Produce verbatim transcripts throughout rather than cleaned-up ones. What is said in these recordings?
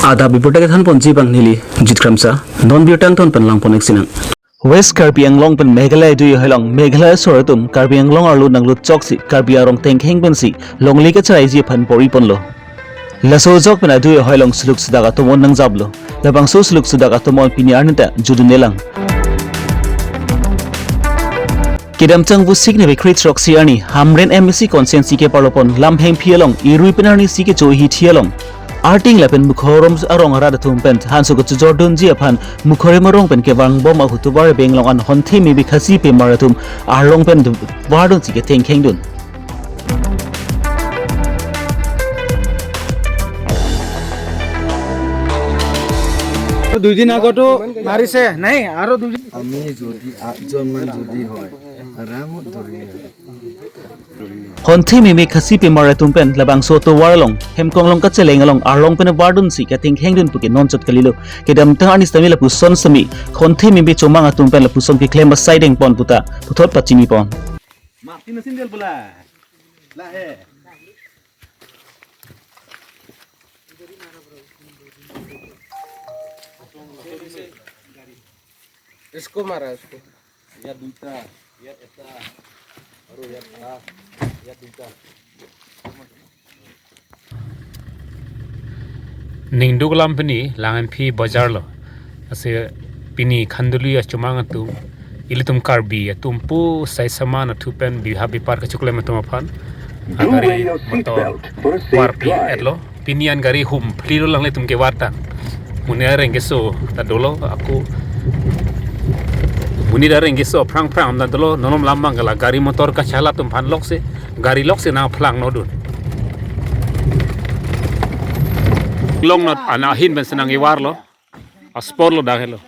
Adap birta kethan ponji abang neli Jit Kramsa, non birta angton pen lang pon-ik sinang. West Karbi Anglong pen Meghalaya dui ahoi along Meghalaya asor atum Karbi Anglong arlo nanglut choksi Karbi arong tengkheng pensi longle kacheraiji aphan bor-i ponlo. Laso ajok pen adui ahoi along suluk sudak atum on nangjaplo. Labangso suluk sudak atum on pini arni ta judun-e lang. Kedamtang Vosik niphai kre-throksi arni Hamren M A C constituency keparlo pon Lamhemphi along irui pen arni isi kecho hithi along arting lapen Mukhorom arong arat atum pen hanso kachojordunji aphan Mukhorom arong pen kevang bom ahut tovar abeng along an Honthe Meme Khasi Pemar atum arlong pen vardunsi ketengkhengdun. দুই দিন আগতো মাৰিছে, নাই আৰু দুই দিন। আমি যদি আটজনমান যদি হয়, আৰামত ধৰি। Honthe Meme Khasi Pemar atum pen labangso tovar along Hemkonglong kacheleng along arlong pen vardunsi ketengkhengdun pu ke non chot kalilo. Kedamtang arni sitame lapuson sitame Honthe Meme chomang atum pen lapuson keklem asai dengpon puta puthot pachini pon. Martin na sindel pula. Lahe. इसको मारा, इसको। या दुईटा, या एटा, और या था, या दुईटा। Ningduk alam pini Lamhemphi bajar lo. Ase pini Khanduli achomang atum, ilitum Karbi atum pu sai saman athu pen biha bipar kachoklem atum aphan agari motor varpi-etlo. Pini an gari humphli lo, langlitum kevar tang. Monit areng keso ta dolo, ako monit areng keso aphrang phrang ta dolo, non malom lam abang ke la gari motor kachala atum aphan lokse, gari lokse nangphlangno dun. Longnat ana ahin pensi nangkevarlo. Aspor lo dak helo.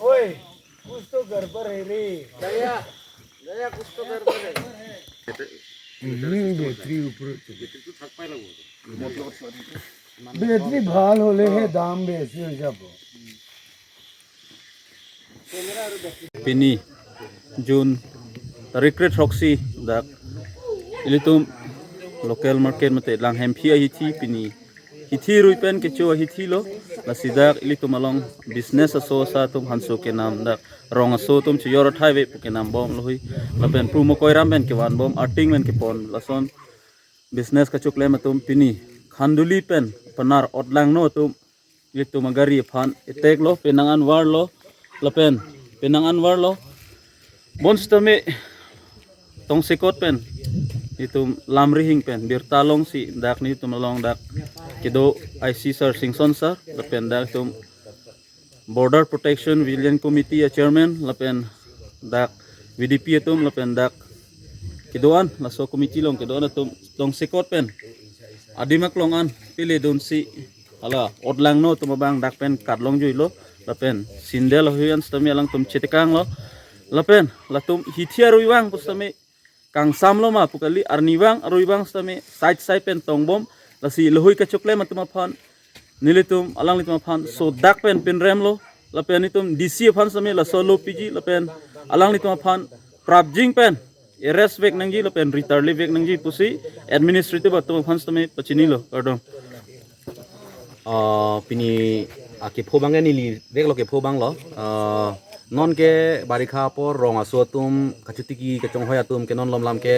ओए, कुछ तो गड़बड़ है रे। गया, गया, कुछ तो गड़बड़ है। नहीं, बैटरी ऊपर। बैटरी ভাল হলেহে দাম বেশি হৈ যাব। Pini June tarik kre-throksi dak ilitum local market mate Lamhemphi ahithi pini hithi rui pen kecho ahithi lo, lasi dak ilitum along business aso asa atum hanso kenam dak rong aso atum chojor athai ave pu kenam bom lo hui, lapen pu Mokoiram pen kevan bom arting pen kepon lason business kachoklem atum pini Khanduli pen panar otlangno atum ilitum agari aphan attack lo, penang an varlo, lapen penang an varlo. Bonsitame tongsekot pen itum Lamrihing pen birta longsi dak nelitum along dak kedo I C sir, Singson sir, lapen dak itum Border Protection Vigilance Committee a chairman, lapen dak V D P atum, lapen dak kedo-an laso committee along kedo-an atum tongsekot pen adim aklong an peledunsi hala otlangno atum abang dak pen katlong juilo, lapen sindel ahui an sitame alangtum chetekanglo, lapen latum hithi arui vang pusitame kangsamlo ma pu kali, arnivang arui vang sitame side side pen tongbom, lasi lahei kachoklem atum aphan nelitum alanglitum aphan sodak pen pinremlo, lapen itum D C aphan sitame laso lo piji, lapen alanglitum aphan prapjin pen arrest vek nangji lapen ritarli vek nangji pusi administrative atum aphan sitame pachinilo, kardom. Ah, pini akepho abang ke neli veklo, kepho abang lo. Ah, non ke barikha apor rong aso atum kachotiki kachonghoi atum ke non lom lam ke,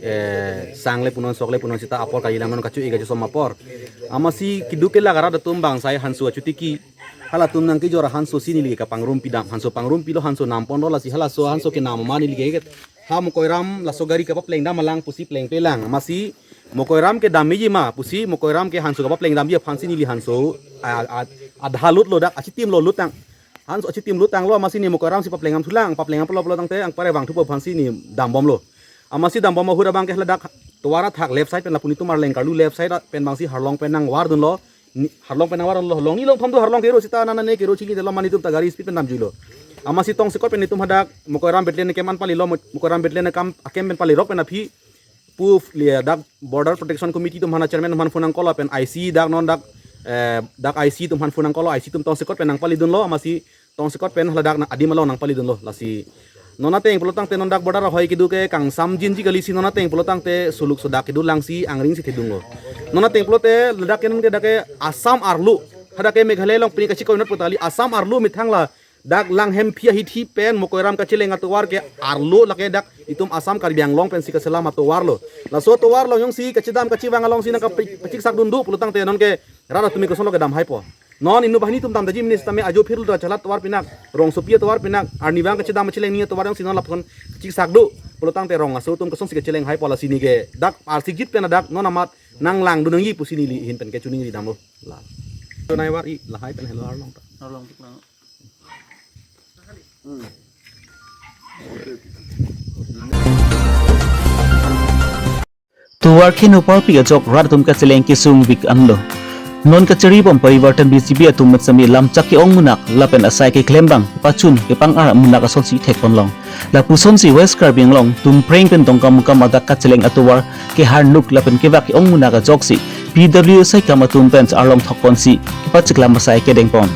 eh, sang le punon sok le punon sita apor kajilang non kacho-e kachosom apor. Amatsi keduk kelak arat atum bang sai hanso achotiki halatum nangkejor hanso si neli kapangrum pidam, hanso pangrum pilo, hanso nam ponlo, lasi halaso hanso kenam ma neli ke ha Mokoiram laso gari kapapleng dam alang pusi plengpe lang. Amatsi Mokoiram ke damji ma pusi, Mokoiram ke hanso kapapleng damji aphansi neli hanso a, a, adha lutlo, dak achitim lo lut tang. Hanso achitim lut tanglo, amatsi ne Mokoiram si papleng dam thulang, papleng dam pulo pulo tangte anparke vangthupo aphansi ne dambomlo. Amatsi dambom ahut abang ke hala dak tovar athak left side pen lapu netum arleng karlu left side pen bangsi harlong pen nangvardunlo. Ni, harlong pen nangvardunlo. Longni longthom do harlong kero sita nana ne kero chili delo, mane itum ta gari speed pen damjuilo. Amatsi tongsekot pen netum hadak Mokoiram battalion akam an palilo, Mo-, Mokoiram battalion akam, akam pen palirok pen aphi pu le dak Border Protection Committee atum aphan, chairman atum aphan phone nangkol lapen I C dak non dak, eh, dak I C atum aphan phone nangkol, I C atum tongsekot pen nangpalidunlo, amatsi tongsekot pen hala dak na adim along nangpalidunlo, lasi Non ateng pulotangte non dak border ahoi kedo ke kangsam jinji kali si non ateng pulotangte suluk sodak kedo lang si angring si thedunglo. Non ateng pulote ladak ke non ke dak ke Assam arlo, hadak ke Meghalaya along pini kachikoi not putali Assam arlo methang la dak Langhemphi ahithi pen Mokoiram kacheleng atovar ke arlo lake dak itum Assam Karbi Anglong pensi kaselam atovar lo. Laso atovar along jongsi kachedam kachevang alongsi nangkapachiksak dundu pulotangte non ke rat atum ke kosonlo kedam haipo. Non inut banghini atum damdaji mini sitame ajo phirlo ta Chala atovar pinak, Rongsopi atovar pinak, arnivang kachedam kacheleng ni atovar jongsi non lapuson kachiksak do pulotangte rong aso atum kosonsi kacheleng haipo lasi neke dak arsikjit pen dak non amat nanglangdun nangji pusi neli ahin pen ke choningri damlo. La. Tonai var-i lahai pen helo arlong ta. Arlong ta. Tovar keno parpi ajok rat atum kacheleng kesung vik anlo. Non kachari bom Parivartan B J P atum metsami lamchak ke-ong munak lapen asai keklem abang pachun kepang-ar munak asonsi thekponlong. Lapusonsi West Karbi Anglong Tumpreng pen Dongkamukam adak kacheleng atovar keharnuk lapen kevak ke-ong munak ajoksi P W D saikam atum pen arlong thokponsi kepachiklam asai kedengpon.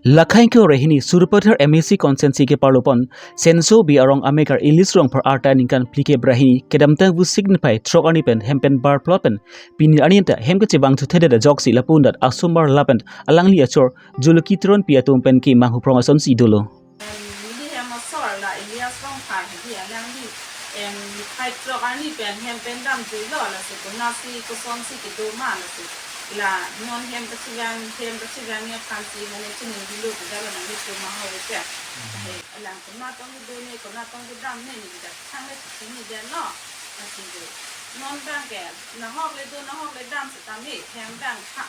Lakhai ke rehini Sarupathar M A C constituency ke parlopon Senso B arong amekar Elis Rongphar arta ningkan phlikep rehini kedamtang vu signify throk arni pen hem pen bar plot pen pini arni ta hem kachevang thuthedet ajoksi lapu-an dak asomar lapen alangli achor Juluki Teronpi atum pen ke manghuprong asonsi dolo. Em, neli hem asor la Elias Rongphar hedi alangli, em, phai throk arni pen hem pen damjuilo, lasi konatsi kosonsi kedo ma lasi. La non hem kachevang, hem kachevang aphansi mane chiningri lo kedalo nanglitum ahoi ke. He, alang konat tong kedo ne, konat tong kedam ne, neli dak thangne chinine detlo. Lasi do. Non abang ke, nahok le do, nahok le dam sitame, hem abang tha,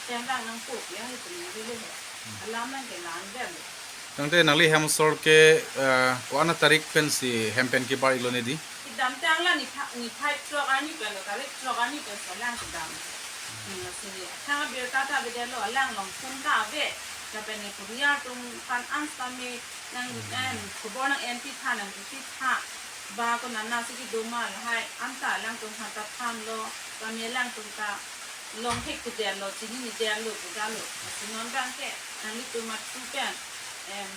hem abang nangpo, ya, he chiningri lo he. Alam abang ke la-an detlo. Tangte nangli hem asor ke, eh, ko-an atarik pensi hem pen kebar-ilo ne di? Kedamtang la ni pha-, niphai throk arni pen lo, tarik throk arni pen si alang kedam. Hmm, lasi ni. Thang abirta ta avedetlo, alang along phone ta ave. Lapen ne kuriar atum aphan an sitame nang, hmm, em, khobor nang-enpi tha, nangpipi tha. Ba konatsi kedo ma lahai anta alangtum aphan ta thanlo, kami alangtum ta longthekthedetlo, chininedetlo, kedalo. Lasi non abang ke, nanglitum atu pen, em,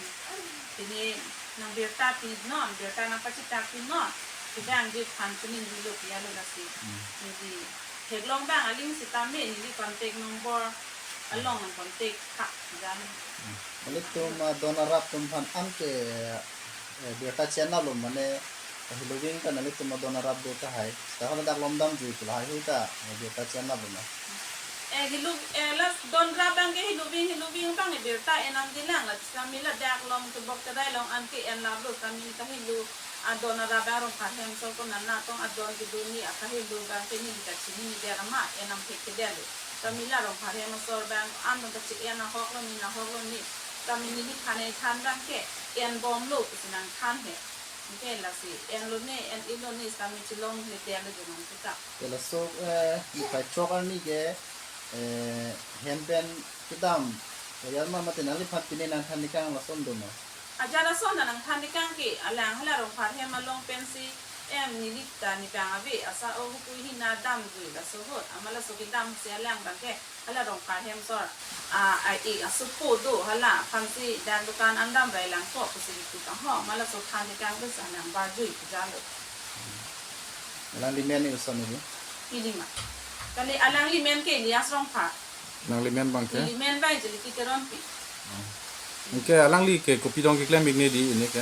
pini nang birta pinon, birta nangpachethak pinon, kedang di aphan chiningri lo piyalo lasi. Hmm. Neli theklong abang aling sitame, neli contact number along nang contact tha, kedalo. Hmm. Nanglitum, ah, don arap atum aphan an ke, eh, birta chenaplo mane, eh, Hiluving ta nanglitum adon arap do tahai. Tahai ladak lom damjui pu lahai hui ta, eh, birta chenaplo ma? Eh, Hilu, eh, la don arap abang ke Hiluving, Hiluving abang ke birta enam dilang la, sami ladak along kebok kedai along an ke enlaplo, sami ta Hilu adon arap abang Rongphar hem asor konat tong adon kedo ni aka Hilu abang ke neli kachinine det amat enam thekthedetlo. Sami la Rongphar hem asor abang an abang kachi-en ahoklo ne, nahoklo ne. Sami neliphan ethan abang ke enbomlo pusi nangthan he. Anke lasi enlo ne, en-ilo ne, sami chelongledetlo jo nang kita. Ya, laso, eh, niphai throk arni ke, eh, hem pen kedam, ya, ma mate nangliphan pine nangthan tekang lason do ma? Ajat ason nangthan tekang ke, alang hala Rongphar hem along pensi, em, neli ta nephan ave, asa o hukui hina damjui laso ahut, amat laso kedam si alang abang ke, hala Rongphar hem asor, a, a, e, asopo do, hala aphansi dak dukan an dam rai lang ko, pusi itum tang ho, amat laso than tekang pensi nang barjui kedalo. Alangli men ni uson ni? Ili ma. Kali alangli men ke Elias Rongphar. Nangli men abang ke? Ili men abang Juluki Teronpi. Oh. Anke alangli ke kopi dong keklem ik ne di ini ke?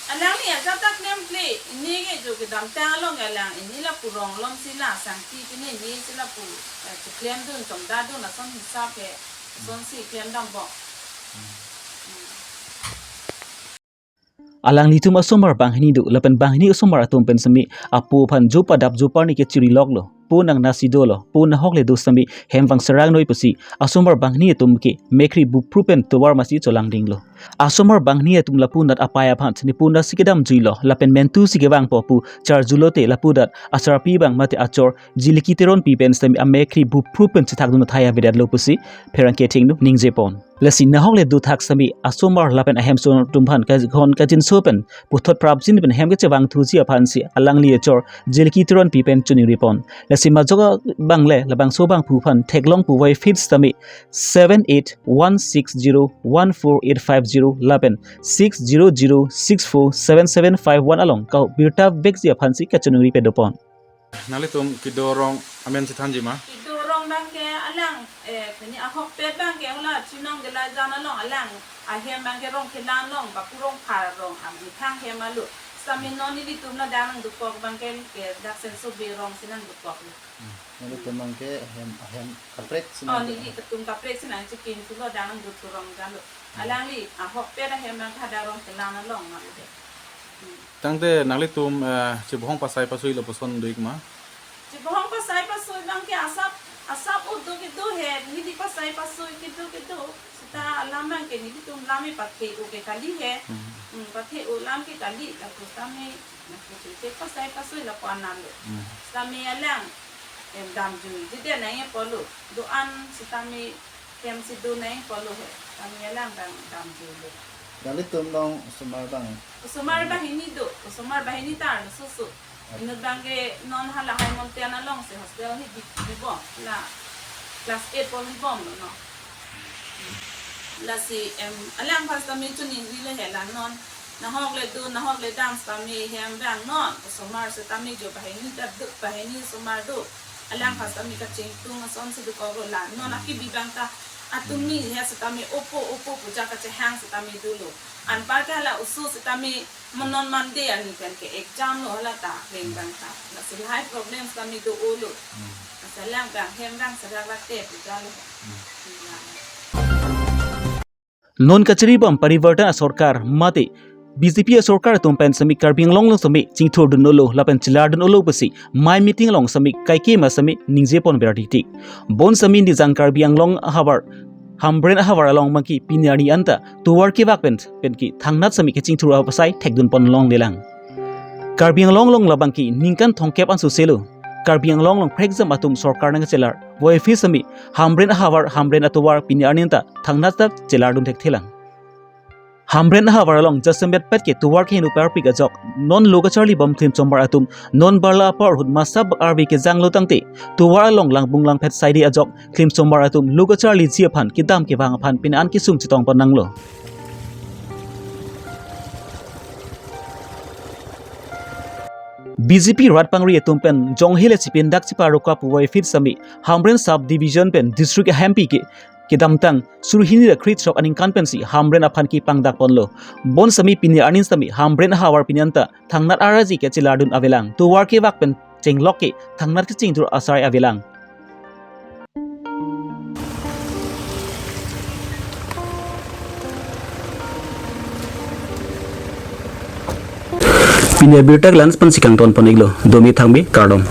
Alangli ajat ta klemkle, ini ke jo kedamtang along alang ini lapu rong along si la sangti pine ini si lapu, eh, keklemdun, chongdadun ason hisap he, asonsi klemdambom. Hmm. Hmm. Alanglitum asomar banghini do, lapen banghini asomar atum pen semi apo aphan jo padap jo parni kechiri loklo. po nang nasi dolo, po nahok le do sitame hem vang serang noi pusi asomar banghini atum ke mekkri bupru pen tovar masi cholangdinglo. Asomar banghini atum lapu nat apai aphan si nepuna si kedamjuilo lapen mentu si kevangpo pu charjulote lapu nat asarpi abang mate achor Jiliki Teronpi pen sitame amekkri bupru pen chethakdun athai avedetlo pusi pherangke athengno ningjepon. Lasi nahok le do thak sitame asomar lapen ahemso atum aphan kakhon kachinso pen puthot prapjin pen hem kechevangthuji aphan si alangli achor Jiliki Teronpi pen choningripon. Lasi majok abang le labangso abangphu aphan theklong puvoiphit sitame seven eight one six zero one four eight five zero lapen six zero zero six four seven seven five one along kabirta vekji aphan si kachiningri pedopon. Nanglitum kedo arong amen chethanji ma? Kedo arong abang ke alang, eh, pini ahokpet abang ke hala Chinong Gelaijan along alang ahem abang ke Rongkhelan along, Baku Rongphar arong, amethang hem alo. Sitame non nelitum ladak nangdukok abang ke, ke dak Senso Bey arong si nangdukok. Hmm. Nanglitum abang ke ahem, ahem kaprek si Oh, nang nelitum kaprek si nangchikin pulo dak nangduk arong jalo. Hmm. Alangli ahokpet ahem abang ke hadak Rongkhelan along ma ute. Hmm. Tangte nanglitum, eh, chebohong pasai pasuilo puson do-ik ma? Chebohong pasai pasui abang ke asap, asap udo kedo he, neli pasai pasui kedo kedo. Seta alam abang ke nelitum lam epathe-o ke kali he. Hmm. Hmm, pathe-o lam ke kali, lapu sitame, lapu ke pasai pasui lapu anam lo. Hmm. Sitame alang, em, damjuiji de nangji pulo. Do-an sitame hem si do nangji pulo he. Sitame alang dam, damjuilo. Nanglitum along osomar abang? Osomar banghini do, osomar banghini ta arlososo. Inut abang ke non hala High Mountain along si hostel hi bi-, bibom, la class eight pon bibomlo non. Lasi, em, alang aphan sitame choningrilo he la non. Nahok le do, nahok le dam sitame hem abang non. Osomar sitame jo banghini ta do, banghini osomar do. Alang aphan sitame kachingtung ason si dokoklo la. Non akibi abang ta atum ni he sitame opo, opo pu ja kachehang sitame dolo. Anpar ke hala oso sitame mo non Monday arni pen ke exam lo hala ta, reng abang ta. Lasi lahai problem sitame do-olo. Hmm. Lasi alang abang hem abang serak late pu jalo. Hmm. Non kachiri bom Parivartan asorkar mate B J P asorkar atum pen sitame Karbi Anglong along sitame chingthurdun-olo lapen chelardun-olo pusi mei meeting along sitame kaike ma sitame ningjepon berdi tik. Bonsitame nijang Karbi Anglong ahavar Hamren ahavar along abang ke pini arni anta tovar kevak pen, pen ke thangnat sitame kachingthur apasai thekdunpon longlelang. Karbi Anglong along labang ke ningkan thomkep anso selo Karbi Anglong along prekjam atum sorkar nangchelar voiphit sitame Hamren ahavar Hamren atovar pini arni anta thangnat ta chelardun thekthelang. Hamren ahavar along jasemet pet ke tovar keheno parpik ajok non lo kacharli bom klimsomar atum non barla apor ahut masa bak arve kejanglo tangte tovar along langbung langphet saide ajok klimsomar atum lo kacharliji aphan kedam kevang aphan pini an kesung chetongpon nanglo. B J P rat pangri atum pen jonghe le chipindak chiparuka puvoiphit sitame Hamren Sub Division pen District ahempi ke kedamtang suri hini ra kre throk aningkan pensi Hamren aphan kepangdakponlo. Bonsitame pini arni sitame Hamren ahavar pini anta thangnat araji ke chelardun avelang. Tovar kevak pen chenglok ke thangnat kachingthur asai avelang. Pini abirta ke la-an pensi kangtonpon-iklo, domi thangbi kardom.